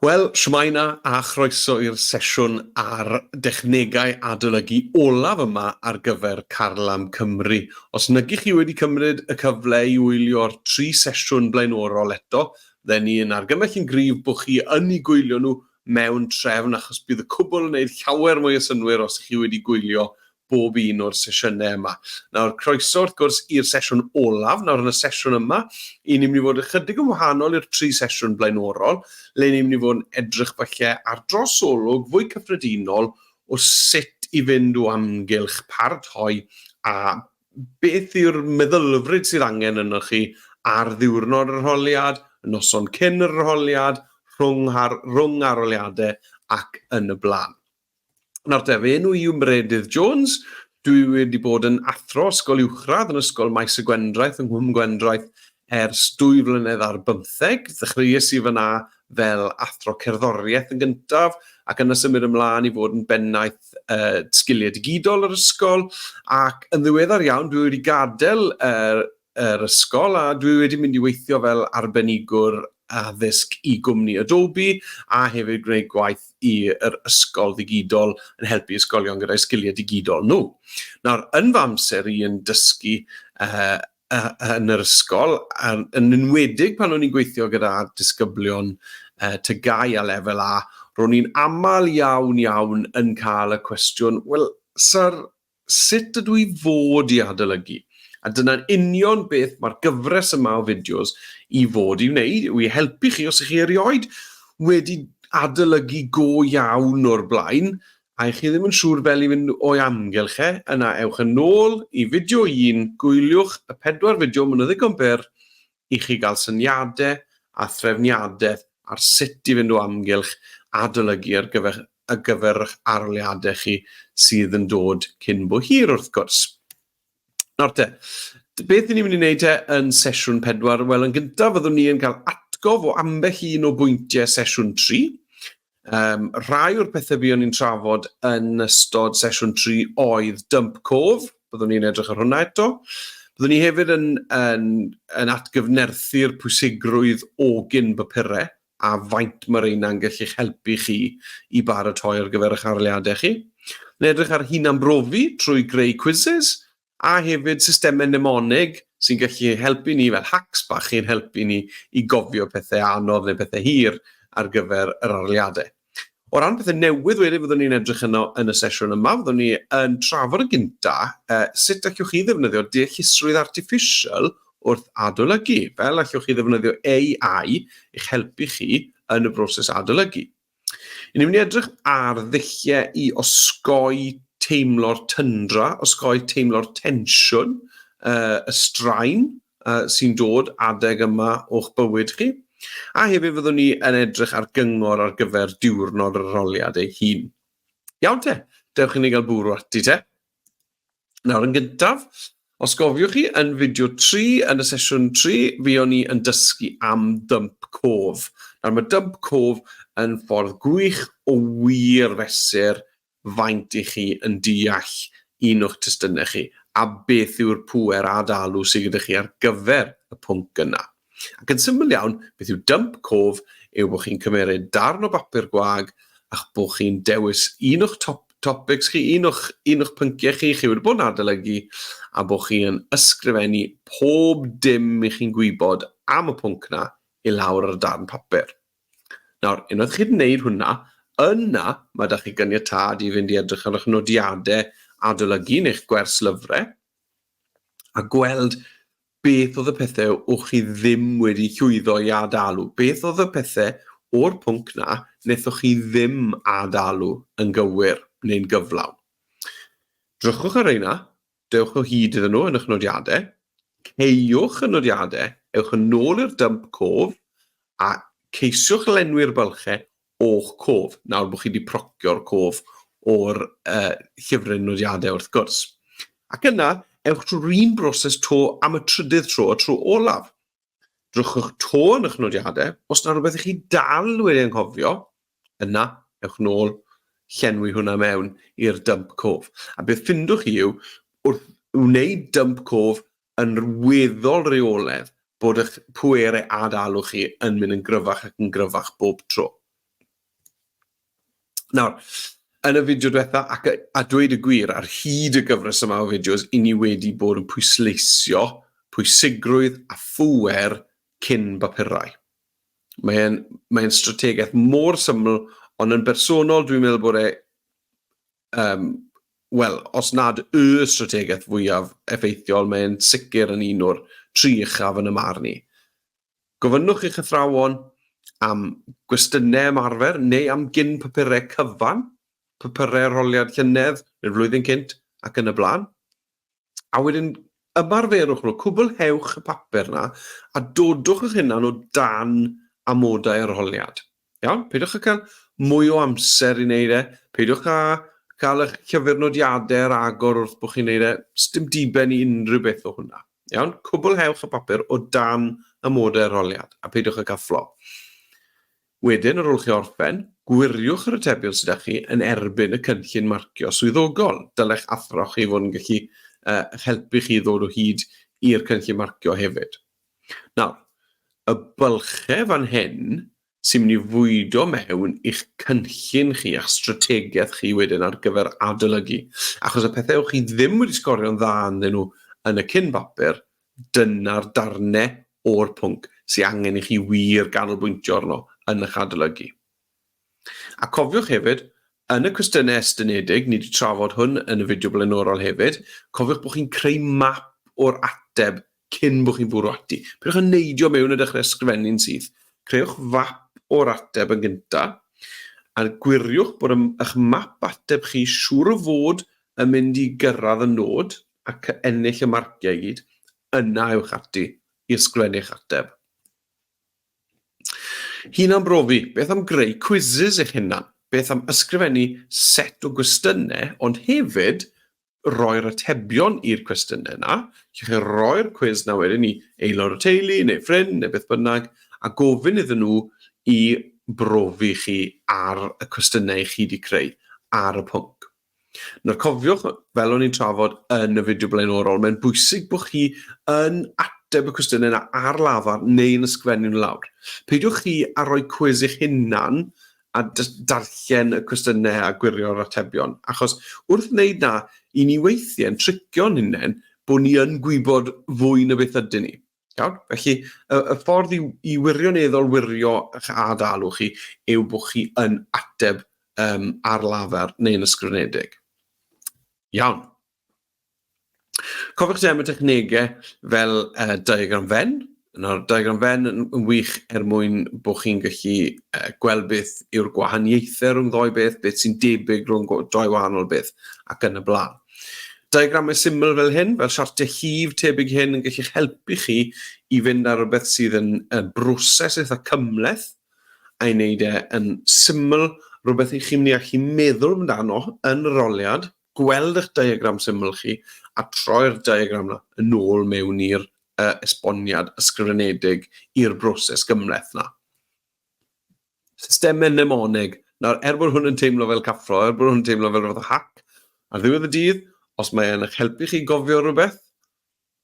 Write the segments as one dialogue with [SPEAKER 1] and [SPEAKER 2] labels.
[SPEAKER 1] Wel, shwmae 'na a chroeso i'r sesiwn ar dechnegau adolygu olaf yma ar gyfer Carlam Cymru. Os nag ych chi wedi cymryd y cyfle i wylio'r tri sesiwn blaenorol eto, fydden ni yn argymell yn gryf bod chi yn eu gwylio nhw mewn trefn achos bydd y cwbl yn gwneud llawer mwy o synnwyr os ych chi wedi gwylio bob un o'r sesiynau yma. Nawr, croeso wrth gwrs i'r sesiwn olaf. Nawr, yn y sesiwn yma, i ni'n mynd i fod ychydig yn wahanol i'r tri sesiwn blaenorol, le ni'n mynd i fod yn edrych falle ar drosolwg fwy cyffredinol o sut i fynd o amgylch paratoi a beth yw'r meddylfryd sydd angen ynoch chi ar ddiwrnod yr arholiad, y noson cyn yr arholiad, rhwng, rhwng arholiadau ac yn y blaen. Nawr te, fy enw i yw Meredydd Jones. Dwi wedi bod yn athro ysgol uwchradd yn Ysgol Maes y Gwendraeth yng Nghwm Gwendraeth ers 2 flynedd ar bymtheg. Ddechreuais i fyna fel athro cerddoriaeth yn gyntaf ac yna symud ymlaen i fod yn bennaeth sgiliau digidol yr ysgol, ac yn ddiweddar iawn dwi wedi gadael yr ysgol a dwi wedi mynd i weithio fel arbenigwr addysg i gwmni Adobe a hefyd gwneud gwaith i'r ysgol ddigidol yn helpu ysgolion gyda'i sgiliau digidol nhw. Nawr, yn fy amser i yn dysgu yn yr ysgol, yn enwedig pan o'n i'n gweithio gyda disgyblion TGAU a lefel A, ro'n i'n aml iawn iawn yn cael y cwestiwn, "Wel, syr, sut ydw i fod i adolygu?" A dyna'n union beth mae'r gyfres yma o fideos i fod i wneud, yw i helpu chi os ych chi erioed wedi adolygu go iawn o'r blaen, a i chi ddim yn siŵr fel i fynd o'i amgylch e, yna ewch yn ôl i fideo 1, gwyliwch y pedwar fideo, maen nhw ddigon byr, i chi gael syniadau a threfniadaeth ar sut i fynd o amgylch adolygu ar gyfer eich arholiadau chi sydd yn dod cyn bo hir wrth gwrs. Nawr te, beth ni'n mynd i wneud te yn sesiwn 4? Wel, yn gyntaf fyddwn ni yn cael atgof o ambell un o bwyntiau sesiwn 3. Rhai o'r pethau buon ni'n trafod yn ystod sesiwn 3 oedd dump cof, byddwn ni'n edrych ar hwnna eto. Byddwn ni hefyd yn atgyfnerthu'r pwysigrwydd o gyn bapurau a faint mae reina'n gallu'ch helpu chi i baratoi ar gyfer eich arholiadau chi. Yn edrych ar hunan-brofi trwy greu quizzes a hefyd systemau mnemonig sy'n gallu helpu ni fel hacks bach i'n helpu ni i gofio pethau anodd neu pethau hir ar gyfer yr arholiadau. O ran pethau newydd wedyn fyddwn ni'n edrych yno yn y sesiwn yma, fyddwn ni yn trafod yn gynta sut allwch chi ddefnyddio deallusrwydd artiffisial wrth adolygu, fel allwch chi ddefnyddio AI i'ch helpu chi yn y broses adolygu. Ni'n mynd i edrych ar ddulliau i osgoi teimlo'r tyndra, osgoi teimlo'r tensiwn, y straen sy'n dod adeg yma o'ch bywyd chi. A hefyd fyddwn ni yn edrych ar gyngor ar gyfer diwrnod yr arholiad ei hun. Iawn te, dewch i ni gael bwrw ati te. Nawr yn gyntaf, os gofiwch chi, yn fideo 3, yn y sesiwn 3, fuon ni yn dysgu am dump cof. Nawr mae dump cof yn ffordd gwych o wir fesur faint i chi yn deall un o'ch testunau chi a beth yw'r pŵer adalw sydd gyda chi ar gyfer y pwnc yna. Ac yn syml iawn, beth yw dump cof yw bod chi'n cymeryd darn o bapur gwag a'ch bod chi'n dewis un o'ch top, topics chi, un o'ch pynciau chi, chi wedi bod yn adolygu, a bod chi yn ysgrifennu pob dim i chi'n gwybod am y pwnc na i lawr ar y darn papur. Nawr, unwaith chi wedi gwneud hwnna, yna mae 'da chi ganiatâd i fynd i edrych ar eich nodiadau adolygu neu'ch gwers lyfrau a gweld beth oedd y pethau o'ch chi ddim wedi llwyddo i adalw. Beth oedd y pethau o'r pwnc na wnaethoch chi ddim adalw yn gywir neu'n gyflawn. Drychwch ar reina, dewch o hyd iddyn nhw yn eich nodiadau, caewch y nodiadau, ewch yn ôl i'r dump cof a ceisiwch lenwi'r bylchau o'ch cof, nawr bod chi wedi procio'r cof o'r llyfryn nodiadau wrth gwrs. Ac yna, ewch trwy'r un broses 'to am y trydydd tro, y tro olaf. Drychwch 'to yn eich nodiadau, os na rhywbeth i chi dal wedi anghofio, yna, ewch nôl, llenwi hwnna mewn i'r dump cof. A beth ffindwch chi yw, wrth wneud dump cof yn weddol reolaidd, bod eich pwerau adalw chi yn mynd yn gryfach ac yn gryfach bob tro. Nawr, yn y fideo diwetha, ac a dweud y gwir, ar hyd y gyfres yma o fideos, i ni wedi bod yn pwysleisio pwysigrwydd a phŵer cyn bapurau. Mae'n mae strategaeth mor syml, ond yn bersonol dwi'n meddwl bod e, um, wel, os nad y strategaeth fwyaf effeithiol, mae'n sicr yn un o'r tri uchaf yn y marn i. Gofynnwch i'ch athrawon am gwestiynau ymarfer neu am gyn papurau cyfan, papurau arholiad llynedd neu'r flwyddyn cynt ac yn y blaen. A wedyn ymarferwch nhw, cwblhewch y papur 'na a dodwch eich hunan o dan amodau arholiad. Iawn? Peidiwch â cael mwy o amser i wneud e, peidiwch â cael eich llyfr nodiadau ar agor wrth bod chi'n wneud e, dim diben i unrhyw beth o hwnna. Iawn? Cwblhewch y papur o dan amodau arholiad a peidiwch â cael fflo. Wedyn, ar ôl chi orffen, gwiriwch yr atebion sydd â chi yn erbyn y cynllun marcio swyddogol. Dylech athro chi fod yn gallu uh, helpu chi ddod o hyd i'r cynllun marcio hefyd. Nawr, y bylchau fan hyn sy'n mynd i fwydo mewn i'ch cynllun chi a'ch strategaeth chi wedyn ar gyfer adolygu. Achos y pethau o'ch chi ddim wedi sgorio'n dda ynddyn nhw yn y cyn bapur, dyna'r darnau o'r pwnc sy'n angen i chi wir ganolbwyntio arno yn eich adolygu. A cofiwch hefyd, yn y cwestiynau estynedig, ni wedi trafod hwn yn y fideo blaenorol hefyd, cofiwch bod chi'n creu map o'r ateb cyn bod chi'n bwrw ati. Peidiwch â neidio mewn a dechrau ysgrifennu'n syth. Creuwch fap o'r ateb yn gyntaf, a gwiriwch bod eich map ateb chi siŵr o fod yn mynd i gyrraedd y nod ac ennill y marciau i gyd, yna ewch ati i ysgrifennu eich ateb. Hunan-brofi, beth am greu quizzes eich hunan? Beth am ysgrifennu set o gwestiynau, ond hefyd roi'r atebion i'r cwestiynau yna. Allwch chi roi'r cwis na wedyn i aelod o teulu neu ffrind neu beth bynnag a gofyn iddyn nhw i brofi chi ar y cwestiynau i chi wedi creu ar y pwnc. Nawr cofiwch, fel o'n i'n trafod yn y fideo blaenorol, mae'n bwysig bod chi yn ateb y cwestiynau yna ar lafar neu yn ysgrifennu nhw lawr. Peidiwch chi a rhoi cwis i'ch hunan a darllen y cwestiynau a gwirio'r atebion. Achos wrth wneud na, i ni weithiau yn tricio'n hunain bod ni yn gwybod fwy na beth ydyn ni. Iawn? Felly, y, y ffordd i, i wirioneddol wirio eich adalw chi yw bod chi yn ateb um, ar lafar neu'n ysgrifenedig. Iawn. Cofiwch te am y technegau fel uh, diagram Venn. Nawr, diagram Venn yn, yn wych er mwyn bod chi'n gallu uh, gweld beth yw'r gwahaniaethau rhwng ddoi beth, beth sy'n debyg rhwng doi wahanol beth, ac yn y blaen. Diagramau syml fel hyn, fel siartiau llif tebyg hyn, yn gallu'ch helpu chi i fynd ar rhywbeth sydd yn, yn broses eitha cymhleth, a'i wneud e yn syml, rhywbeth i chi'n mynd i allu meddwl amdano yn yr arholiad, gweld eich diagram syml chi a troi'r diagram 'na yn ôl mewn i'r uh, esboniad ysgrifenedig i'r broses gymhleth 'na. Systemau mnemonig. Nawr, er bod hwn yn teimlo fel caffro, er bod hwn yn teimlo fel rhywbeth o hac, ar ddiwedd y dydd, os mae e'n eich helpu chi gofio rhywbeth,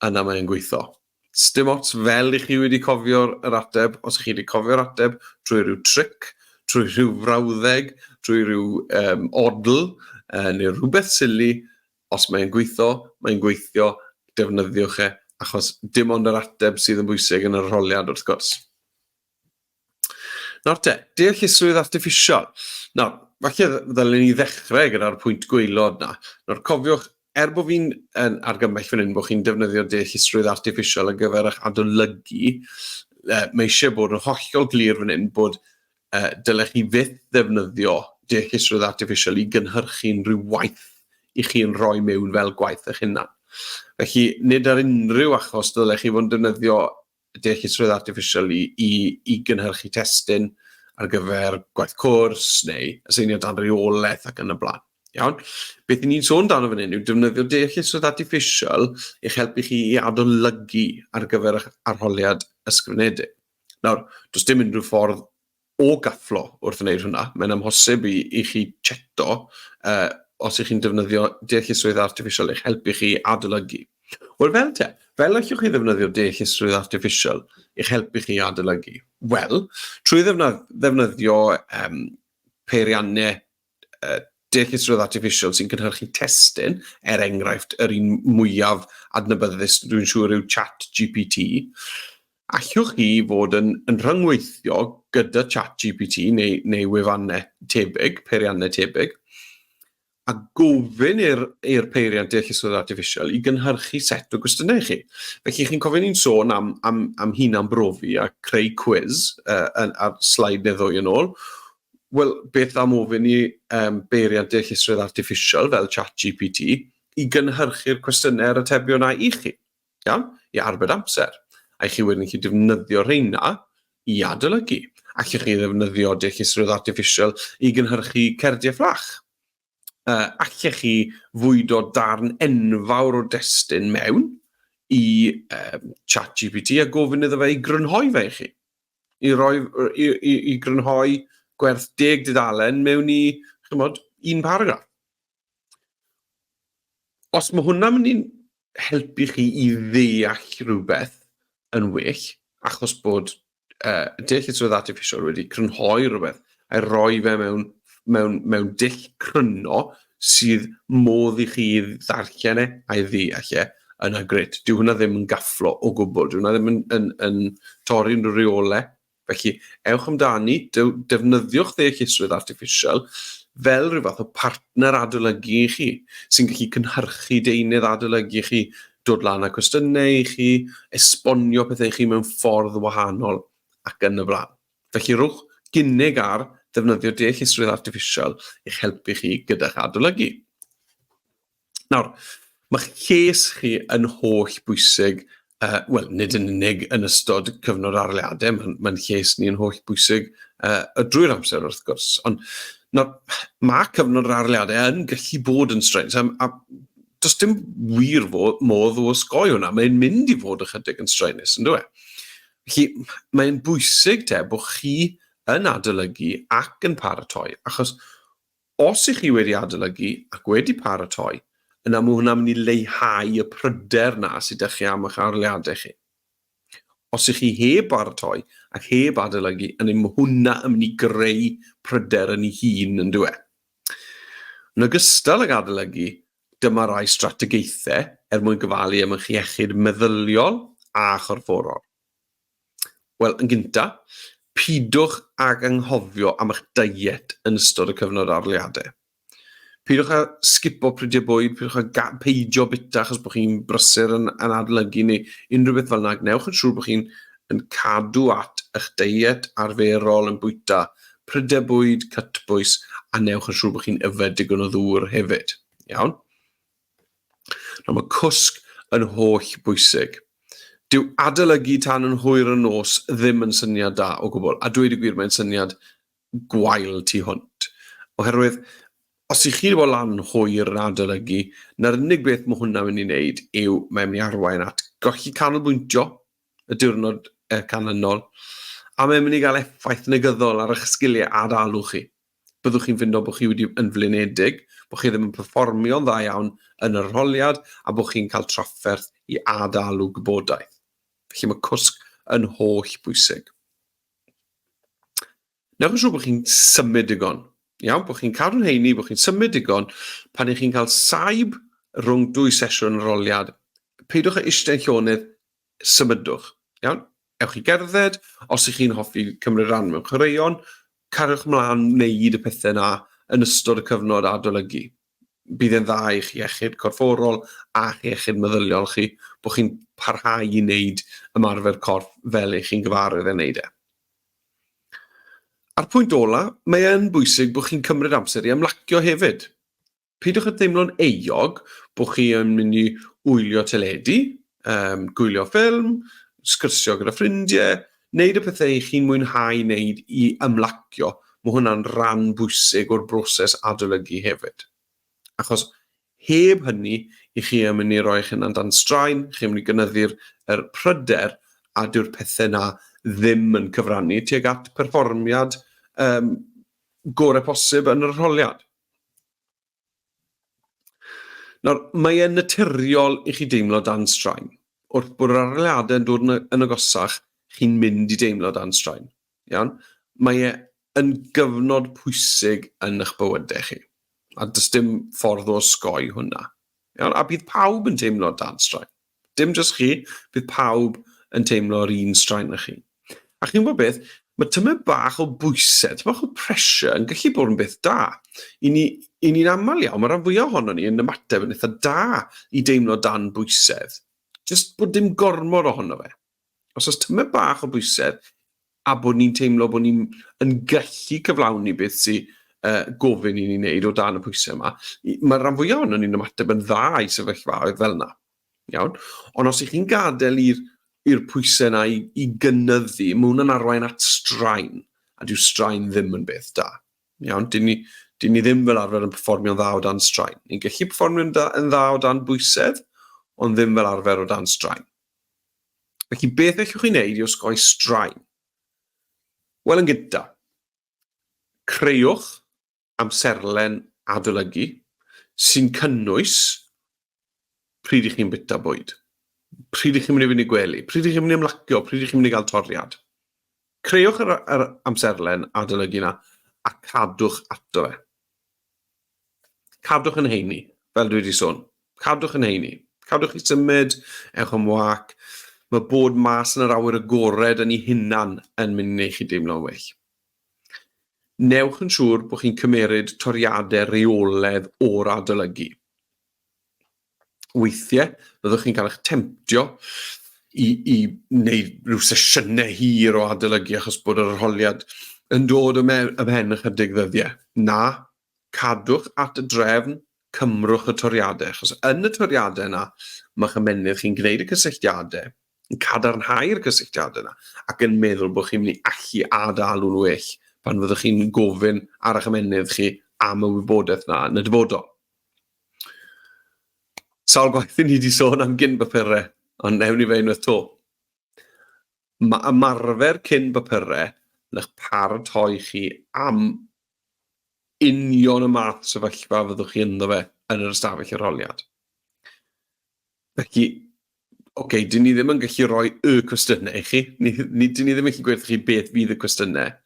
[SPEAKER 1] yna mae'n gweithio. Sdim ots fel i chi wedi cofio'r yr ateb, os chi wedi cofio'r ateb trwy rhyw tric, trwy rhyw frawddeg, trwy rhyw um, odl, uh, neu rhywbeth sili, os mae'n gweithio, mae'n gweithio, defnyddiwch e, achos dim ond yr ateb sydd yn bwysig yn yr arholiad wrth gwrs. Nawr te, deallusrwydd artiffisial. Nawr, falle ddylen ni ddechrau gyda'r pwynt gwaelod na. Nawr, cofiwch, er bod fi'n yn argymell fan hyn bod chi'n defnyddio deallusrwydd artiffisial ar gyfer eich adolygu, eh, mae eisiau bod yn hollol glir fan hyn bod eh, dylech chi fyth ddefnyddio deallusrwydd artiffisial i gynhyrchu unrhyw waith i chi'n rhoi mewn fel gwaith eich hunan. Felly, nid ar unrhyw achos dylech chi fod yn defnyddio deallusrwydd artiffisial i, i, i gynhyrchu testun ar gyfer gwaith cwrs neu aseiniad dan reolaeth ac yn y blaen. Iawn? Beth ni'n sôn dan fan hyn yw defnyddio deallusrwydd artiffisial i'ch helpu chi i adolygu ar gyfer eich arholiad ysgrifenedig. Nawr, does dim unrhyw ffordd o gafflo wrth wneud hwnna. Mae'n amhosib i, i chi cheto uh, os ych chi'n defnyddio deallusrwydd artiffisial i'ch helpu chi adolygu. Wel, fel te, fel allwch chi ddefnyddio deallusrwydd artiffisial i'ch helpu chi adolygu? Wel, trwy ddefnyddio um, peiriannau deallusrwydd artiffisial sy'n cynhyrchu testun, er enghraifft yr un mwyaf adnabyddus dwi'n siŵr yw ChatGPT, allwch chi fod yn, yn rhyngweithio gyda ChatGPT neu, neu wefannau tebyg, peiriannau tebyg, a gofyn i'r i'r peiriant deallusrwydd artiffisial i gynhyrchu set o gwestiynau i chi. Felly chi'n cofio ni'n sôn am, am, am hunan brofi a creu cwiz uh, yn, ar sleid neu ddwy yn ôl. Wel, beth am ofyn i um, beiriant deallusrwydd artiffisial fel ChatGPT i gynhyrchu'r cwestiynau a'r atebion na i chi, iawn? I arbed amser. A i chi wedyn chi defnyddio rheina i adolygu. Allwch chi ddefnyddio deallusrwydd artiffisial i gynhyrchu cerdiau fflach. Uh, allech chi fwydo darn enfawr o destun mewn i um, ChatGPT a gofyn iddo fe i grynhoi fe i chi. I, roi, i, i, i grynhoi gwerth deg dudalen mewn i, chymod, un paragraff. Os mae hwnna'n mynd i helpu chi i ddeall rhywbeth yn well, achos bod uh, deallusrwydd artiffisial wedi crynhoi rhywbeth a'i roi fe mewn, mewn, mewn dull cryno sydd modd i chi ddarllen e a'i ddeall e, yna gret. Dyw hwnna ddim yn gafflo o gwbl, dyw hwnna ddim yn, yn, yn torri unrhyw reolau. Felly, ewch amdani, defnyddiwch ddeallusrwydd artiffisial fel rhyw fath o partner adolygu i chi, sy'n gallu cynhyrchu deunydd adolygu i chi, dod lan â cwestiynau i chi, esbonio pethau i chi mewn ffordd wahanol ac yn y blaen. Felly rhowch gynnig ar ddefnyddio deallusrwydd artiffisial i'ch helpu chi gyda'ch adolygu. Nawr, mae'ch lles chi yn holl bwysig, uh, wel, nid yn unig yn ystod cyfnod arliadau, mae'n mae lles ni yn holl bwysig uh, drwy'r amser wrth gwrs, ond nawr, mae cyfnod yr arliadau yn gallu bod yn straenus, a, a does dim wir fo, modd o osgoi hwnna, mae'n mynd i fod ychydig yn straenus, yn dwi? Felly, mae'n bwysig te bod chi yn adolygu ac yn paratoi, achos Os ych chi wedi adolygu ac wedi paratoi, yna mae hwnna'n mynd i leihau y pryder 'na sydd 'da chi am eich arholiadau chi. Os ych chi heb baratoi ac heb adolygu, yna mae hwnna yn mynd i greu pryder yn ei hun, yn dyw e? Yn ogystal ag adolygu, dyma rai strategaethau er mwyn gofalu am eich iechyd meddyliol a chorfforol. Wel, yn gynta, pidwch ag anghofio am eich diet yn ystod y cyfnod arholiadau. Pidwch â sgipo prydiau bwyd, pidwch â peidio bita achos bod chi'n brysur yn, yn adolygu neu unrhyw beth fel yna. Gwnewch yn siŵr bod chi'n yn cadw at eich diet arferol yn bwyta prydau bwyd cytbwys a newch yn siŵr bod chi'n yfed digon o ddŵr hefyd. Iawn? Nawr mae cwsg yn holl bwysig. Dyw adolygu tan yn hwyr y nos ddim yn syniad da o gwbl, a dweud y gwir mae'n syniad gwael tu hwnt. Oherwydd, os ych chi wedi bod lan hwyr yn adolygu, na'r unig beth mae hwnna'n mynd i wneud yw mae'n mynd i arwain at golli canolbwyntio y diwrnod canlynol, a mae'n mynd i gael effaith negyddol ar eich sgiliau adalw chi. Byddwch chi'n ffindo bod chi wedi yn flinedig, bod chi ddim yn perfformio'n dda iawn yn yr arholiad a bod chi'n cael trafferth i adalw gwybodaeth. Felly mae cwsg yn holl bwysig. Newch yn siŵr bod chi'n symud digon. Iawn, bod chi'n cadw'n heini, bod chi'n symud digon pan ych chi'n cael saib rhwng dwy sesiwn arholiad. Peidiwch â eistedd yn llonydd, symudwch. Iawn? Ewch i gerdded, os ych chi'n hoffi cymryd rhan mewn chwaraeon, cariwch mlaen wneud y pethau yna yn ystod y cyfnod adolygu. Bydd e'n dda i'ch iechyd corfforol a'ch iechyd meddyliol chi, bod chi'n parhau i wneud ymarfer corff fel eich chi'n gyfarwydd yn wneud e. A'r pwynt ola, mae e'n bwysig bod chi'n cymryd amser i ymlacio hefyd. Peidiwch â theimlo'n euog bod chi yn mynd i wylio teledu, um, gwylio ffilm, sgwrsio gyda ffrindiau, wneud y pethau i chi'n mwynhau wneud i ymlacio. Mae hwnna'n rhan bwysig o'r broses adolygu hefyd. Achos heb hynny, i chi yn mynd i roi eich hunan dan straen, chi'n mynd i gynyddu'r er pryder, a dyw'r pethau na ddim yn cyfrannu tuag at perfformiad um, gorau posib yn yr arholiad. Nawr, mae e'n naturiol i chi deimlo dan straen. Wrth bod yr arholiadau'n dod yn, yn agosach, chi'n mynd i deimlo dan straen. Iawn? Mae e yn gyfnod pwysig yn eich bywydau chi. A does dim ffordd o osgoi hwnna. Iawn? A bydd pawb yn teimlo dan straen. Dim jyst chi, bydd pawb yn teimlo'r un straen na chi. A chi'n gwybod beth? Mae tymed bach o bwysau, tymed bach o pressure yn gallu bod yn beth da. I ni, i ni'n aml iawn, mae rhan fwyaf ohono ni yn ymateb yn eitha da i deimlo dan bwysedd. Jyst bod dim gormod ohono fe. Os oes tymed bach o bwysedd a bod ni'n teimlo bod ni'n yn gallu cyflawni beth sy'n gofyn i ni wneud o dan y pwysau yma, mae rhan fwyaf ohono ni'n ymateb yn dda i sefyllfaoedd fel yna. Iawn? Ond os ych chi'n gadael i'r i'r pwysau yna i, i gynyddu, mae hwnna'n arwain at straen, a dyw straen ddim yn beth da. Iawn? Dyn ni, dyn ni ddim fel arfer yn perfformio'n dda o dan straen. Ni'n gallu perfformio'n dda, yn dda o dan bwysedd, ond ddim fel arfer o dan straen. Felly, beth allwch chi wneud i osgoi straen? Wel, yn gyntaf, creuwch amserlen adolygu sy'n cynnwys pryd i chi'n bwyta bwyd, pryd i chi'n mynd i fynd i gwely, pryd i chi'n mynd i ymlacio, pryd i chi'n mynd i gael toriad. Creuwch yr, yr amserlen adolygu yna a cadwch ato fe. Cadwch yn heini, fel dwi wedi sôn. Cadwch yn heini. Cadwch i symud, ewch am wac. Mae bod mas yn yr awyr agored yn ei hunan yn mynd i wneud chi deimlo'n well. Newch yn siŵr bod chi'n cymeryd toriadau rheolaidd o'r adolygu. Weithiau, byddwch chi'n cael eich temtio i, i wneud rhyw sesiynau hir o adolygu achos bod yr arholiad yn dod ymhen ychydig ddyddiau. Na, cadwch at y drefn, cymrwch y toriadau, achos yn y toriadau yna, mae'ch ymennydd chi'n gwneud y cysylltiadau, yn cadarnhau'r cysylltiadau yna, ac yn meddwl bod chi'n mynd i allu adalw'n well pan fyddwch chi'n gofyn ar eich ymennydd chi am y wybodaeth yna yn y dyfodol. Sawl gwaith i ni wedi sôn am gyn bapurau, ond newn ni fe unwaith to. Mae ymarfer cyn bapurau yn eich paratoi chi am union y math sefyllfa fyddwch chi ynddo fe yn yr ystafell arholiad. Felly, oce, okay, dyn ni ddim yn gallu rhoi y cwestiynau i chi. Ni, ni, dyn ni ddim yn gallu gweud chi beth fydd y cwestiynau.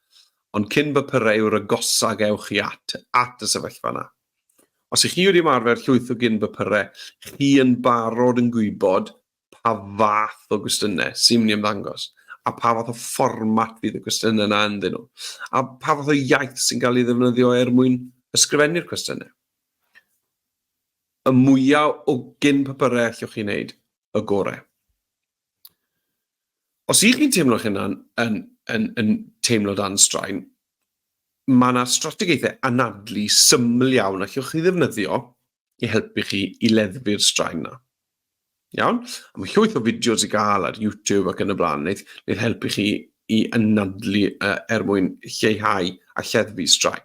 [SPEAKER 1] Ond cyn bapurau yw'r agosaf gewch chi at, at y sefyllfa yna. Os ych chi wedi ymarfer llwyth o gyn bapurau, chi yn barod yn gwybod pa fath o gwestiynau sy'n mynd i ymddangos, a pa fath o fformat fydd y cwestiynau yna ynddyn nhw, a pa fath o iaith sy'n cael ei ddefnyddio er mwyn ysgrifennu'r cwestiynau. Y mwyaf o gyn papurau allwch chi wneud, y gorau. Os ych chi'n teimlo'ch hunan yn, yn, yn teimlo dan straen, mae yna strategaethau anadlu syml iawn allwch chi ddefnyddio i helpu chi i leddfu'r straen yna. Iawn? A mae llwyth o fideos i gael ar YouTube ac yn y blaen, wneud, wneud helpu chi i anadlu uh, er mwyn lleihau a lleddfu straen.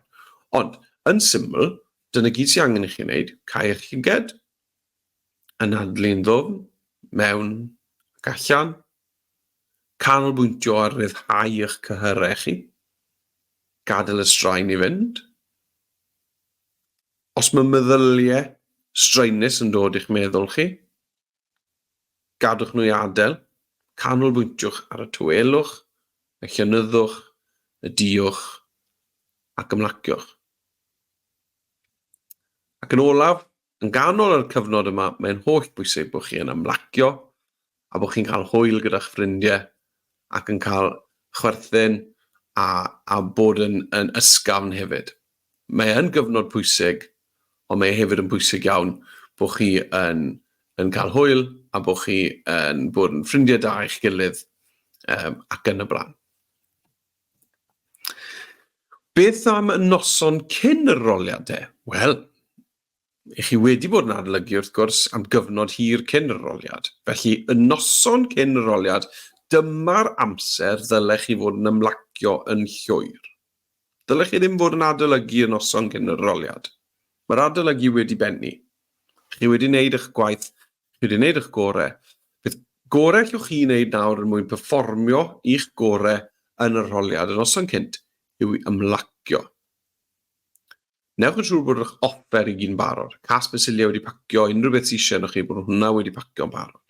[SPEAKER 1] Ond, yn syml, dyna gyd sy'n angen i chi wneud, cau eich llyged, anadlu'n ddwfn, mewn ac allan, canolbwyntio ar ryddhau eich cyhyrau chi, gadael y straen i fynd. Os mae meddyliau straenus yn dod i'ch meddwl chi, gadwch nhw i adael, canolbwyntiwch ar y tawelwch, y llonyddwch, y diwch ac ymlaciwch. Ac yn olaf, yn ganol yr cyfnod yma, mae'n holl bwysig bod chi yn ymlacio a bod chi'n cael hwyl gyda'ch ffrindiau ac yn cael chwerthin a, a bod yn, yn ysgafn hefyd. Mae yn gyfnod pwysig, ond mae e hefyd yn bwysig iawn bod chi yn, yn cael hwyl a bod chi yn bod yn ffrindiau da i'ch gilydd um, ac yn y blaen. Beth am y noson cyn yr arholiad te? Wel, i chi wedi bod yn adolygu wrth gwrs am gyfnod hir cyn yr arholiad. Felly, y noson cyn yr arholiad, dyma'r amser ddylech chi fod yn ymlacio yn llwyr. Dylech chi ddim fod yn adolygu y noson cyn yr arholiad. Mae'r adolygu wedi bennu. Chi wedi wneud eich gwaith, chi wedi wneud eich gorau. Beth gorau allwch chi wneud nawr er mwyn perfformio i'ch gorau yn yr arholiad y noson cynt yw i ymlacio. Newch yn siŵr bod eich offer i gyd yn barod. Cas pensiliau wedi pacio, unrhyw beth sydd eisiau arnoch chi, bod hwnna wedi pacio'n barod.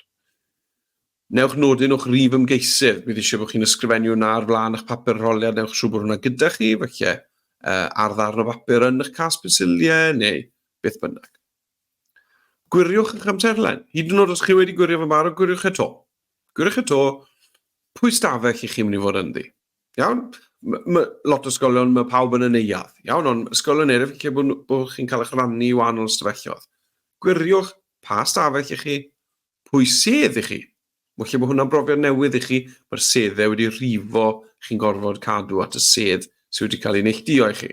[SPEAKER 1] Newch nodyn o'ch rif ymgeisydd. Bydd eisiau bod chi'n ysgrifennu hwnna ar flaen eich papur arholiad. Newch siŵr bod hwnna gyda chi, falle. ar ddarn o bapur yn eich cas pensiliau neu beth bynnag. Gwiriwch eich amserlen. Hyd yn oed os chi wedi gwirio fe'n barod, gwiriwch eto. Gwiriwch eto pwy stafell i chi'n mynd i fod ynddi. Iawn? Ma, lot o ysgolion, mae pawb yn y neuadd. Iawn, ond ysgolion eraill lle bod, bod chi'n cael eich rannu i wahanol ystafelloedd. Gwiriwch pa stafell i chi, pwy sedd i chi. Felly mae hwnna'n brofiad newydd i chi, mae'r seddau wedi rhifo, chi'n gorfod cadw at y sedd sydd wedi cael ei neilltuo i chi.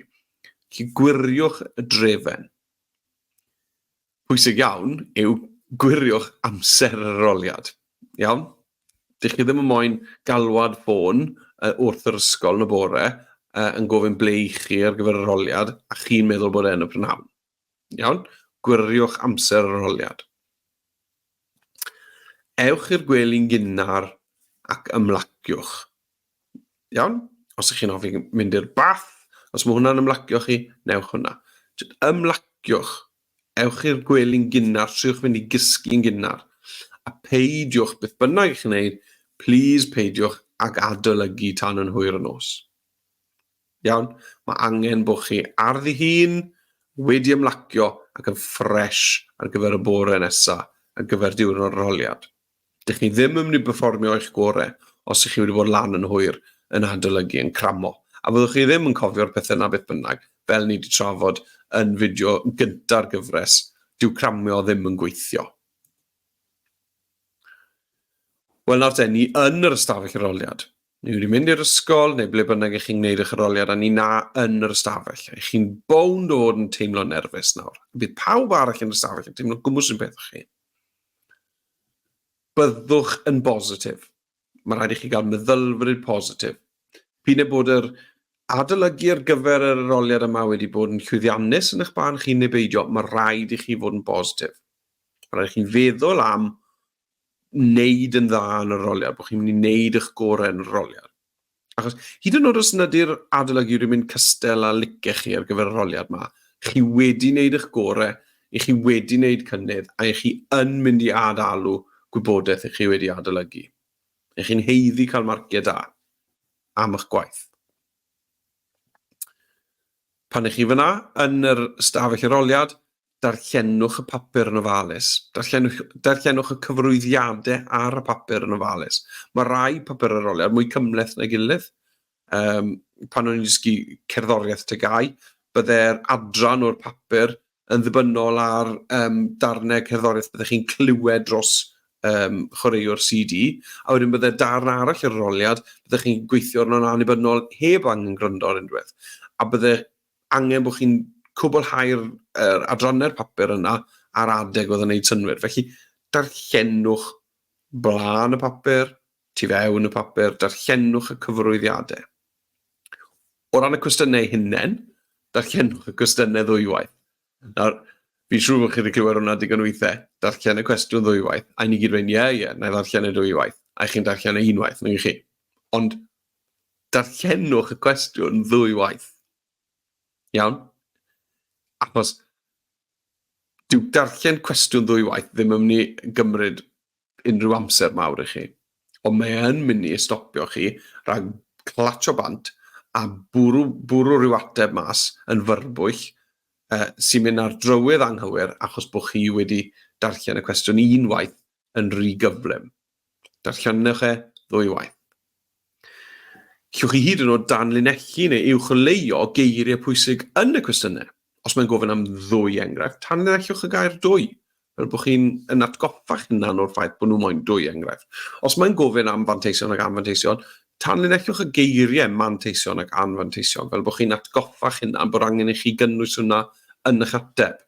[SPEAKER 1] Felly gwiriwch y drefen. Pwysig iawn yw gwiriwch amser yr arholiad. Iawn? Dych chi ddim yn moyn galwad ffôn wrth yr ysgol yn y bore yn gofyn ble i chi ar gyfer yr arholiad a chi'n meddwl bod e yn y prynhawn. Iawn? Gwiriwch amser yr arholiad. Ewch i'r gwely'n gynnar ac ymlaciwch. Iawn? Os ych chi'n hoffi mynd i'r bath, os mae hwnna'n ymlacio chi, newch hwnna. Jyst ymlaciwch. Ewch i'r gwely'n gynnar, triwch fynd i gysgu'n gynnar. A peidiwch, beth bynnag i chi'n neud, please peidiwch ag adolygu tan yn hwyr y nos. Iawn? Mae angen bod chi ar ddihun, wedi ymlacio ac yn ffresh ar gyfer y bore nesa, ar gyfer diwrnod yr arholiad. Dych chi ddim yn mynd i berfformio eich gore os ych chi wedi bod lan yn hwyr yn adolygu, yn cramo. A fyddwch chi ddim yn cofio'r pethau yna beth bynnag, fel ni wedi trafod yn fideo gynta'r gyfres, dyw cramio ddim yn gweithio. Wel nawr te, ni yn yr ystafell arholiad. Ni wedi mynd i'r ysgol neu ble bynnag ych chi'n gwneud eich arholiad a ni na yn yr ystafell. Ych chi'n bownd o fod yn teimlo nerfus nawr. Bydd pawb arall yn yr ystafell yn teimlo gwmws yn peth â chi. Byddwch yn bositif. Mae rhaid i chi gael meddylfryd positif. P'un ai bod yr adolygu ar gyfer yr arholiad yma wedi bod yn llwyddiannus yn eich barn chi neu beidio, mae rhaid i chi fod yn bositif. Mae rhaid i chi feddwl am wneud yn dda yn yr arholiad, bod chi'n mynd i wneud eich gorau yn yr arholiad. Achos hyd yn oed os nad yw'r adolygu wedi mynd cystel a licech chi ar gyfer yr arholiad yma, chi wedi wneud eich gorau, i chi wedi wneud cynnydd, a i chi yn mynd i adalw gwybodaeth i chi wedi adolygu. I chi'n haeddu cael marciau da am eich gwaith. Pan ych chi fyna yn yr stafell arholiad, darllenwch y papur yn ofalus. Darllenwch, darllenwch y cyfrwyddiadau ar y papur yn ofalus. Mae rai papur arholiad mwy cymhleth na'i gilydd. Um, pan o'n i'n dysgu cerddoriaeth TGAU, bydde'r adran o'r papur yn ddibynnol ar um, darnau cerddoriaeth byddech chi'n clywed dros um, chwaraewr CD, a wedyn bydde darn arall yr arholiad, byddech chi'n gweithio arno'n annibynnol heb angen gwrando ar unrhyw beth. A bydde angen bod chi'n cwblhau'r er, adrannau'r papur yna ar adeg oedd yn gwneud synnwyr. Felly, darllenwch blaen y papur, tu fewn y papur, darllenwch y cyfrwyddiadau. O ran y cwestiynau hunain, darllenwch y cwestiynau ddwywaith. Nawr, fi'n siŵr bod chi wedi clywed hwnna digon weithiau, darllen y cwestiwn ddwywaith, a ni gyd yn ie, ie, na i ddarllen y dwywaith, a chi'n darllen y unwaith, nag chi. Ond darllenwch y cwestiwn ddwywaith. Iawn? Achos dyw darllen cwestiwn ddwywaith ddim yn mynd i gymryd unrhyw amser mawr i chi. Ond mae yn mynd i stopio chi rhag clatsio bant a bwrw, bwrw rhyw ateb mas yn fyrbwyll uh, sy'n mynd ar drywydd anghywir achos bod chi wedi darllen y cwestiwn unwaith yn rhy gyflym. Darllenwch e ddwywaith. Llwch chi hyd yn oed danlinellu neu uwcholeuo geiriau pwysig yn y cwestiynau. Os mae'n gofyn am ddwy enghraifft, tanlinellwch y gair dwy, fel bod chi'n yn atgoffa'ch hunan o'r ffaith bod nhw moyn dwy enghraifft. Os mae'n gofyn am fanteision ac anfanteision, tanlinellwch y geiriau manteision ac anfanteision, fel bod chi'n atgoffa'ch hunan bod angen i chi gynnwys hwnna yn eich ateb.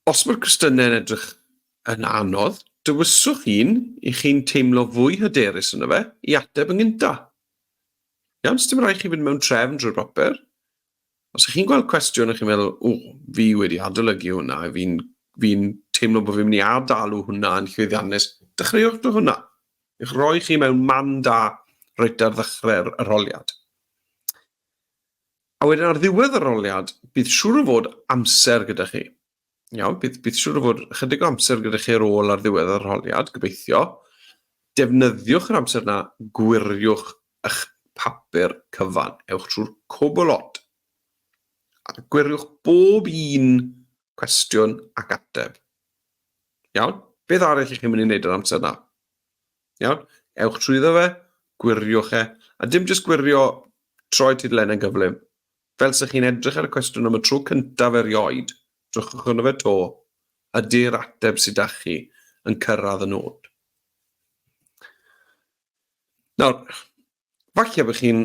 [SPEAKER 1] Os mae'r cwestiynau'n edrych yn anodd, dewiswch un i chi'n teimlo fwy hyderus yno fe i ateb yn gynta. Iawn, sdim rhaid chi fynd mewn trefn drwy'r papur. Os ych chi'n gweld cwestiwn a chi'n meddwl, o, fi wedi adolygu hwnna, fi'n fi teimlo bod fi'n mynd i adalw hwnna yn llwyddiannus, dechreuwch drwy hwnna. I'ch roi chi mewn man da reit ar ddechrau'r arholiad. A wedyn ar ddiwedd yr arholiad, bydd siŵr o fod amser gyda chi. Iawn, bydd, bydd siŵr o fod chydig o amser gyda chi ar ôl ar ddiwedd yr arholiad, gobeithio. Defnyddiwch yr amser yna, gwiriwch eich papur cyfan. Ewch trwy'r cwbl lot. A gwiriwch bob un cwestiwn ac ateb. Iawn? Beth arall i chi'n mynd i wneud yr amser na? Iawn? Ewch trwyddo fe, gwiriwch e, a dim jyst gwirio troi tudalennau'n gyflym. Fel sy'ch chi'n edrych ar y cwestiwn am y tro cyntaf erioed, drychwch arno fe to, ydy'r ateb sydd 'da chi yn cyrraedd y nod? Nawr, falle bod chi'n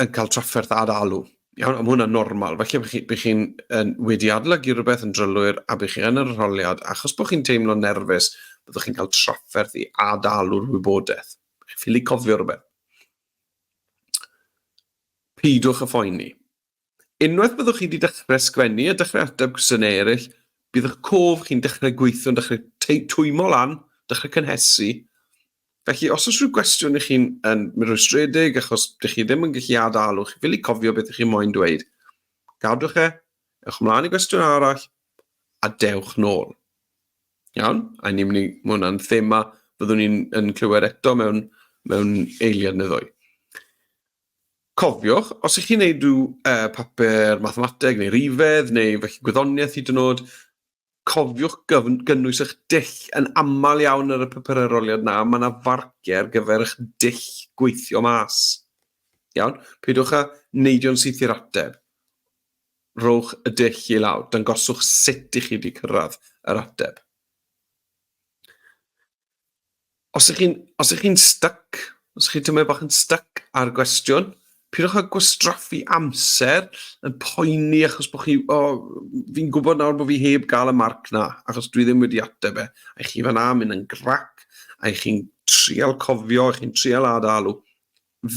[SPEAKER 1] yn cael trafferth adalw. Iawn, a mae hwnna'n normal. Falle bod chi'n chi yn, wedi adolygu rhywbeth yn drylwyr a bod chi yn yr arholiad, achos bod chi'n teimlo'n nerfus, byddwch chi'n cael trafferth i adalw'r wybodaeth. Chi'n ffili cofio rhywbeth. Peidiwch â phoeni. Unwaith byddwch chi wedi dechrau sgwennu a dechrau ateb cwestiynau eraill, bydd eich cof chi'n dechrau gweithio, yn dechrau twymo lan, dechrau cynhesu. Felly, os oes rhyw gwestiwn i chi'n yn rwystredig achos dych chi ddim yn gallu adalw, chi ffili cofio beth ych chi moyn dweud, gadwch e, ewch ymlaen i gwestiwn arall, a dewch nôl. Iawn? A ni'n mynd i, mae hwnna'n thema byddwn ni'n yn clywed eto mewn, mewn eiliad neu ddwy. Cofiwch, os ych chi'n neud rhyw uh, papur mathemateg neu rifedd neu felly gwyddoniaeth hyd yn oed, cofiwch gyfn, gynnwys eich dull yn aml iawn ar y papur arholiad na, mae yna farciau ar gyfer eich dull gweithio mas. Iawn? Peidiwch â neidio'n syth i'r ateb. Rhowch y dull i lawr, dangoswch sut i chi wedi cyrraedd yr ateb. Os ych chi'n os ych chi'n styc, os ych chi'n teimlo bach yn styc ar gwestiwn, pidwch â gwastraffu amser yn poeni achos bod chi, o, oh, fi'n gwybod nawr bod fi heb gael y marc na, achos dwi ddim wedi ateb e. A chi fan'na mynd yn grac, a chi'n trial cofio, a chi'n trial adalw.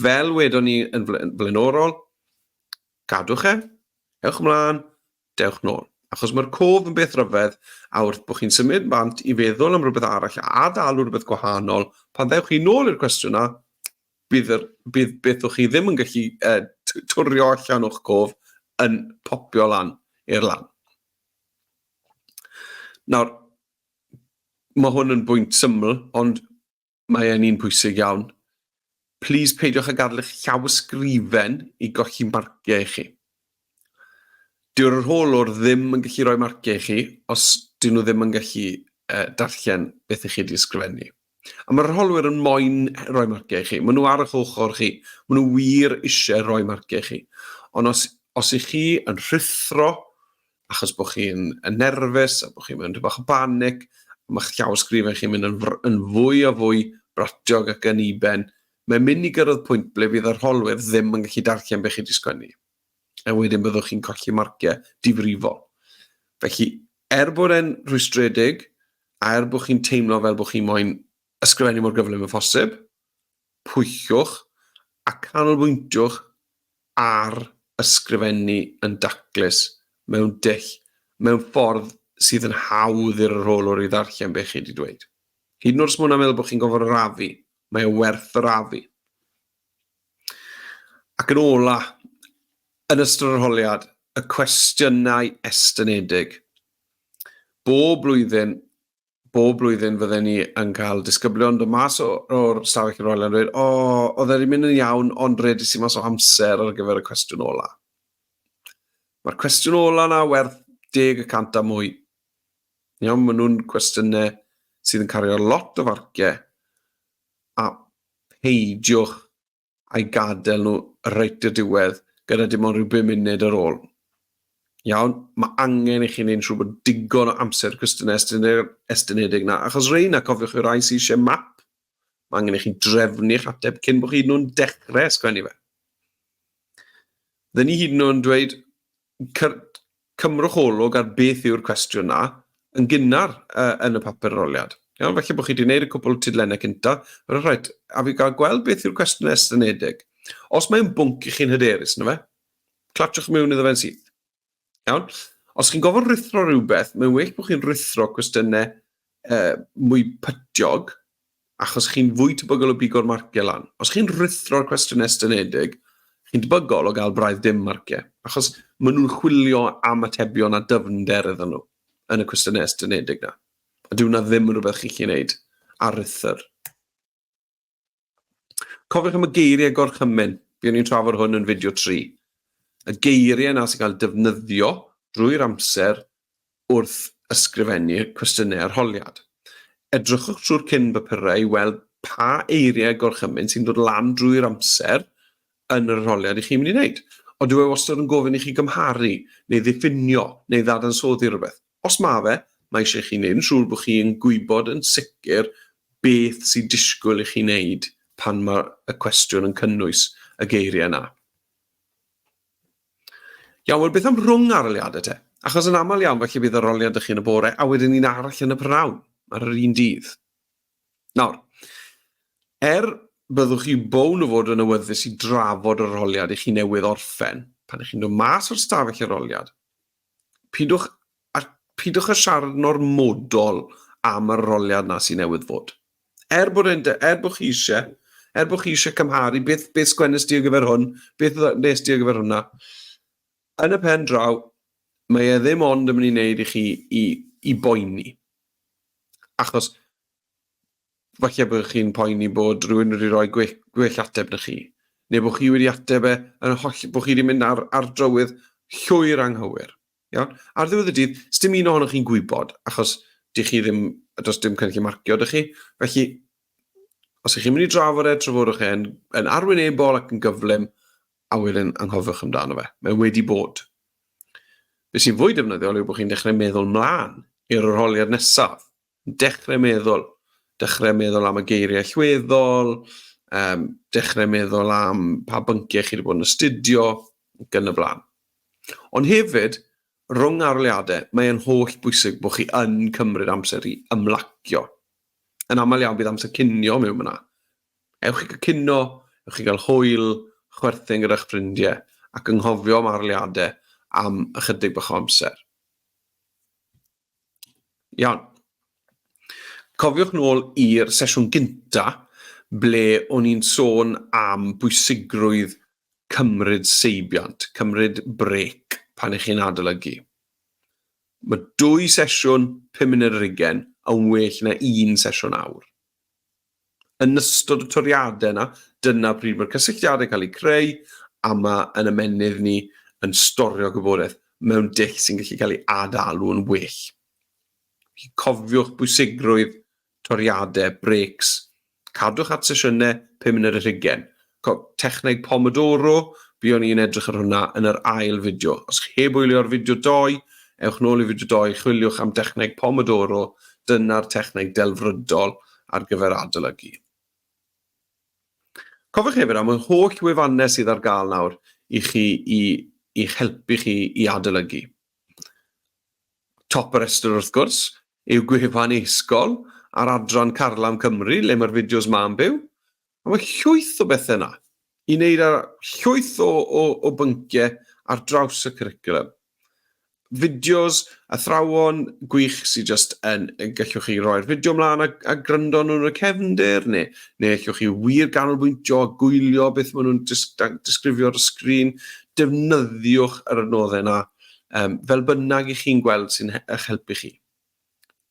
[SPEAKER 1] Fel wedon ni yn flaenorol, gadwch e, ewch ymlaen, dewch nôl. Achos mae'r cof yn beth rhyfedd, a wrth bod chi'n symud bant i feddwl am rhywbeth arall a adalw rhywbeth gwahanol, pan ddewch chi nôl i'r cwestiwn na, bydd, yr, bydd beth o'ch chi ddim yn gallu uh, twrio allan o'ch cof yn popio lan i'r lan. Nawr, mae hwn yn bwynt syml, ond Mae e'n un pwysig iawn. Plîs peidiwch â gadael eich llawysgrifen i golli marciau i chi. Dyw'r rheolwr ddim yn gallu rhoi marciau i chi os dyn nhw ddim yn gallu uh, darllen beth ych chi wedi ysgrifennu. A mae'r rheolwyr yn moyn rhoi marciau i chi. Maen nhw ar eich ochr chi. Maen nhw wir eisiau rhoi marciau i chi. Ond os, os ych chi yn rhuthro achos bod chi'n yn nerfus a bod chi'n mewn rhyw bach o banic, a mae'ch llawysgrifen chi'n mynd yn, yn fwy a fwy bratiog ac yn iben, mae'n mynd i gyrraedd pwynt ble fydd arholwyr ddim yn gallu darllen beth chi wedi sgwennu. A wedyn byddwch chi'n colli marciau difrifol. Felly, er bod e'n rhwystredig, a er bod chi'n teimlo fel bod chi'n moyn ysgrifennu mor gyflym â phosib, pwyllwch a canolbwyntiwch ar ysgrifennu yn daclus mewn dull, mewn ffordd sydd yn hawdd i'r arholwr i ddarllen beth chi wedi dweud. Hyd yn oed os mae hwnna'n meddwl bod chi'n gorfod arafu, mae e werth arafu. Ac yn ola, yn ystod yr arholiad, y cwestiynau estynedig. Bob blwyddyn, bob blwyddyn fydden ni yn cael disgyblion dod mas o'r stafell yr oelen yn dweud, o, oedd e wedi mynd yn iawn, ond redes i mas o amser ar gyfer y cwestiwn ola. Mae'r cwestiwn ola na werth 10% a mwy. Iawn, maen nhw'n cwestiynau sydd yn cario lot o farciau, a peidiwch a'i gadael nhw reit i'r diwedd gyda dim ond rhyw bum munud ar ôl. Iawn, mae angen i chi wneud yn siŵr bod digon o amser cwestiynau estynedig na, achos rei na, cofiwch yw'r rhai sydd eisiau map. Mae angen i chi drefnu'ch ateb cyn bod chi hyd yn oed yn dechrau ysgrifennu fe. Dyn ni hyd yn oed yn dweud, cymrwch olwg ar beth yw'r cwestiwn 'na yn gynnar uh, yn y papur arholiad. Iawn, felly bod chi wedi gwneud y cwpl tudalennau cynta, rhaid, a fi gael gweld beth yw'r cwestiwn estynedig. Os mae'n bwnc i chi'n hyderus, na fe, clatsiwch mewn iddo fe'n syth. Iawn? Os chi'n gofod rhuthro rhywbeth, mae'n well bod chi'n rhuthro cwestiynau uh, mwy pytiog, achos chi'n fwy tebygol o bigo'r marciau lan. Os chi'n rhuthro'r cwestiwn estynedig, chi'n debygol o gael braidd dim marciau, achos maen nhw'n chwilio am atebion a dyfnder iddyn nhw yn y cwestiynau estynedig na. A dyw hwnna ddim yn rhywbeth chi'n gallu gwneud ar ruthr. Cofiwch am y geiriau gorchymyn. Buon ni'n trafod hwn yn fideo 3. Y geiriau yna sy'n cael defnyddio drwy'r amser wrth ysgrifennu cwestiynau arholiad. Edrychwch trwy'r cyn bapurau i weld pa eiriau gorchymyn sy'n dod lan drwy'r amser yn yr arholiad i chi'n mynd i wneud. Ond dyw e wastad yn gofyn i chi gymharu, neu ddiffinio, neu ddadansoddi rhywbeth. Os mae fe, mae eisiau i chi wneud yn siŵr bod chi'n gwybod yn sicr beth sy'n disgwyl i chi wneud pan mae y cwestiwn yn cynnwys y geiriau yna. Iawn, wel beth am rhwng arholiadau te? Achos yn aml iawn felly bydd arholiad ych chi yn y bore a wedyn un arall yn y prynhawn ar yr un dydd. Nawr, er byddwch chi bown o fod yn awyddus i drafod yr arholiad i chi newydd orffen, pan ych chi'n dod mas o'r stafell arholiad, pidwch a, pidwch â siarad yn ormodol am yr arholiad na sy'n newydd fod. Er bod, e'n, er bod chi eisiau, er bod chi eisiau cymharu beth, beth sgwennes di ar gyfer hwn, beth nes di ar gyfer hwnna, yn y pen draw, mae e ddim ond yn mynd i wneud i chi i, i boeni. Achos falle bod chi'n poeni bod rhywun wedi rhoi gwell, gwell ateb na chi, neu bod chi wedi ateb e yn holl, bod chi wedi mynd ar, ar drywydd llwyr anghywir. Iawn? Ar ddiwedd y dydd, sdim un ohonoch chi'n gwybod, achos dych chi ddim, does dim cynllun marcio dych chi. Felly, os ych chi'n mynd i drafod e, trafodwch e yn, yn arwynebol ac yn gyflym, a wedyn anghofiwch amdano fe. Mae wedi bod. Be sy'n fwy defnyddiol yw bod chi'n dechrau meddwl mlaen i'r arholiad nesaf. Dechrau meddwl. Dechrau meddwl am y geiriau allweddol, um, dechrau meddwl am pa bynciau chi wedi bod yn astudio, ac yn y blaen. Ond hefyd, rhwng arholiadau, mae e'n holl bwysig bod chi yn cymryd amser i ymlacio. Yn aml iawn bydd amser cinio mewn fyna. Ewch i gael cino, ewch i gael hwyl, chwerthin gyda'ch ffrindiau, ac anghofio am arholiadau am ychydig bach o amser. Iawn. Cofiwch nôl i'r sesiwn gynta ble o'n i'n sôn am bwysigrwydd cymryd seibiant, cymryd brêc pan ych chi'n adolygu. Mae dwy sesiwn 5 munud ar hugain yn well na un sesiwn awr. Yn ystod y toriadau yna, dyna pryd mae'r cysylltiadau cael eu creu a mae yn ymennydd ni yn storio gwybodaeth mewn dull sy'n gallu cael ei adalw yn well. Felly cofiwch bwysigrwydd toriadau, breaks. Cadwch at sesiynau 5 munud ar hugain. Techneg Pomodoro, buon ni'n edrych ar hwnna yn yr ail fideo. Os chi heb wylio'r fideo doi, ewch nôl i fideo doi, chwiliwch am dechneg Pomodoro, dyna'r techneg delfrydol ar gyfer adolygu. Cofiwch hefyd am y holl wefannau sydd ar gael nawr i chi i, i'ch helpu chi i adolygu. Top y rhestr wrth gwrs yw gwefan e-sgol a'r adran Carlam Cymru le mae'r fideos ma'n byw. A mae llwyth o bethau yna i wneud â llwyth o, o, o bynciau ar draws y cwricwlwm. Fideos, athrawon gwych sydd just yn, gallwch chi roi'r fideo ymlaen a, a gryndo nhw yn y cefndir, neu, neu allwch chi wir ganolbwyntio a gwylio beth maen nhw'n dis, disgrifio ar y sgrin. Defnyddiwch yr adnoddau yna um, fel bynnag i chi'n gweld sy'n eich helpu chi.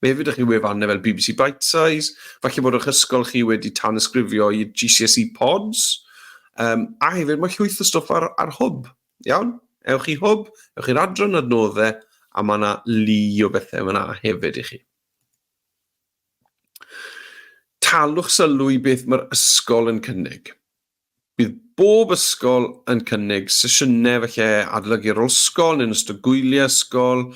[SPEAKER 1] Mae hefyd chi wefannau fel BBC Bitesize, falle bod eich ysgol chi wedi tanysgrifio i GCSE Pods, um, a hefyd mae llwyth o stwff ar, ar Hwb, iawn? Ewch i Hwb, ewch i'r adran adnoddau, a mae yna lu o bethau fyna hefyd i chi. Talwch sylw i beth mae'r ysgol yn cynnig. Bydd bob ysgol yn cynnig sesiynau falle adolygu ar ôl ysgol neu'n ystod gwyliau ysgol.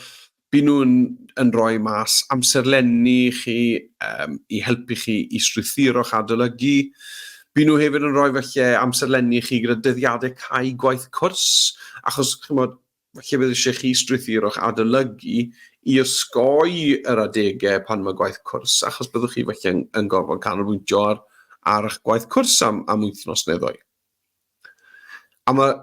[SPEAKER 1] Byd nhw'n yn rhoi mas amserlenni i chi um, i helpu chi i strwythuro'ch adolygu. Byd nhw hefyd yn rhoi falle amserlenni i chi gyda dyddiadau cau gwaith cwrs, achos chymod, falle bydd eisiau chi strwythuro'ch adolygu i osgoi yr adegau pan mae gwaith cwrs, achos byddwch chi falle yn, yn gorfod canolbwyntio ar, ar eich gwaith cwrs am, am wythnos neu ddwy. A mae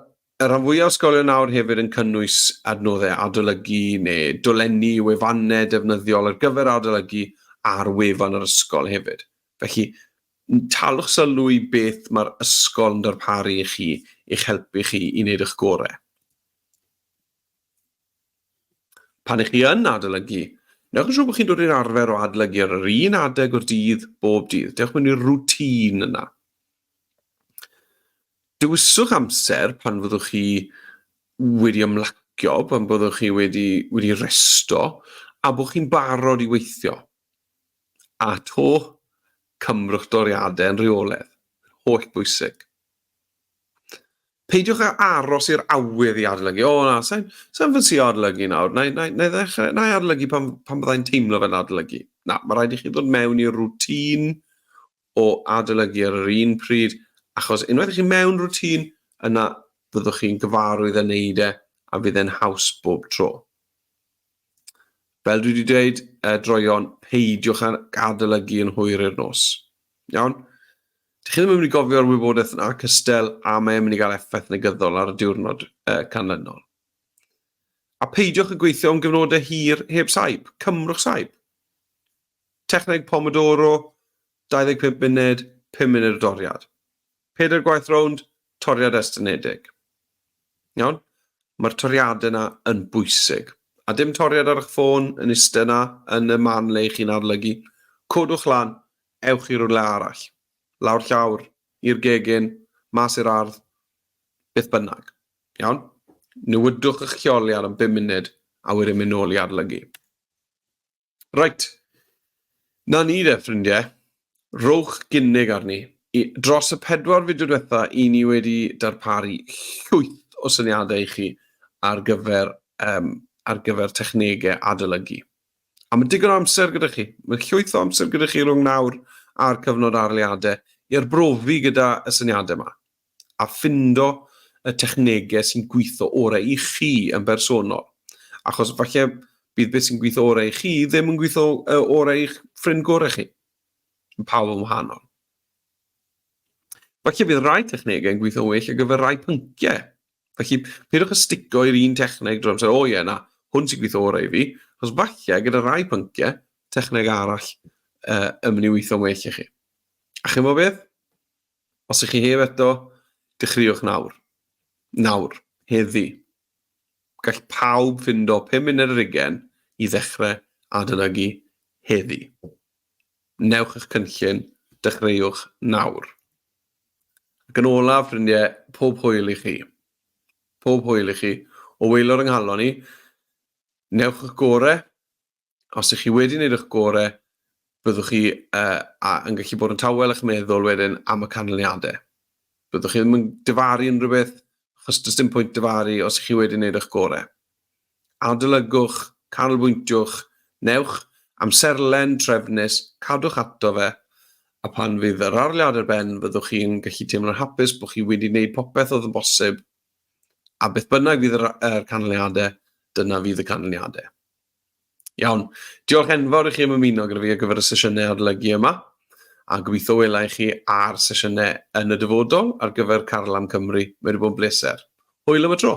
[SPEAKER 1] y rhan fwyaf o ysgolion nawr hefyd yn cynnwys adnoddau adolygu neu dolenni i wefannau defnyddiol ar gyfer adolygu ar wefan yr ysgol hefyd. Felly, talwch sylw i beth mae'r ysgol yn darparu i chi i'ch helpu chi i wneud eich gorau. Pan ych chi yn adolygu, newch yn siŵr bod chi'n dod i'r arfer o adolygu ar yr un adeg o'r dydd, bob dydd. Dewch mewn i'r rwtîn yna. Dewiswch amser pan fyddwch chi wedi ymlacio, pan byddwch chi wedi, wedi resto, a bod chi'n barod i weithio. A to, cymrwch doriadau yn rheolaidd. Holl bwysig. Peidiwch â aros i'r awydd i adolygu. O na, sa'n sa ffansio adolygu nawr. Na, na, na, ddechrau, na i adolygu pan, pan byddai'n teimlo fel adolygu. Na, mae rhaid i chi ddod mewn i'r rwtîn o adolygu ar yr un pryd, achos unwaith i chi mewn rwtîn, yna byddwch chi'n gyfarwydd â wneud e, a fydd e'n haws bob tro. Fel dwi wedi dweud, droeon, peidiwch â adolygu yn hwyr i'r nos. Iawn? Dych chi ddim yn mynd i gofio'r wybodaeth yna cystel a mae'n mynd i gael effaith negyddol ar y diwrnod canlynol. A peidiwch â gweithio am gyfnodau hir heb saib. Cymrwch saib. Techneg Pomodoro, 25 munud, 5 munud o doriad. Pedair gwaith rownd, toriad estynedig. Iawn? Mae'r toriadau yna yn bwysig. A dim toriad ar eich ffôn yn iste yna yn y man le chi'n adolygu. Codwch lan, ewch i rywle arall. Lawr llawr, i'r gegin, mas i'r ardd, beth bynnag. Iawn? Newidwch eich lleoliad am 5 munud a wedyn mynd nôl i adolygu. Reit, na ni de, ffrindiau. Rhowch gynnig arni. I, dros y pedwar fideo diwetha, i ni wedi darparu llwyth o syniadau i chi ar gyfer, um, ar gyfer technegau adolygu. A mae digon o amser gyda chi. Mae llwyth o amser gyda chi rhwng nawr a'r cyfnod arholiadau i arbrofi gyda y syniadau yma a ffindo y technegau sy'n gweithio orau i chi yn bersonol. Achos falle bydd beth sy'n gweithio orau i chi ddim yn gweithio orau i'ch ffrind gorau chi. Mae pawb yn wahanol. Falle bydd rhai technegau yn gweithio'n well ar gyfer rhai pynciau. Felly, peidiwch â stico i'r un techneg drwy'r amser, o ie, na, hwn sy'n gweithio orau i fi, achos falle gyda rhai pynciau, techneg arall uh, yn mynd i weithio'n well i chi. A chi'n gwybod beth? Os ych chi heb eto, dechreuwch nawr. Nawr. Heddi. Gall pawb ffindo 5 munud ar ugain i ddechrau adolygu heddi. Newch eich cynllun, dechreuwch nawr. Ac yn olaf, ffrindiau, pob hwyl i chi. Pob hwyl i chi. O waelod yng nghalon i, newch eich gorau, Os ych chi wedi wneud eich gorau, byddwch chi uh, a, yn gallu bod yn tawel eich meddwl wedyn am y canlyniadau. Byddwch chi ddim yn difaru unrhyw beth, achos does dim pwynt difaru os ych chi wedi wneud eich gorau. Adolygwch, canolbwyntiwch, newch amserlen trefnus, cadwch ato fe, a pan fydd yr arholiad ar ben, fyddwch chi'n gallu teimlo'n hapus bod chi wedi wneud popeth oedd yn bosib, a beth bynnag fydd yr, yr canlyniadau, dyna fydd y canlyniadau. Iawn. Diolch enfawr i chi am ymuno gyda fi ar gyfer y sesiynau adolygu yma, a gobeithio wela i chi ar sesiynau yn y dyfodol ar gyfer Carlam Cymru. Mae wedi bod yn bleser. Hwyl am y tro!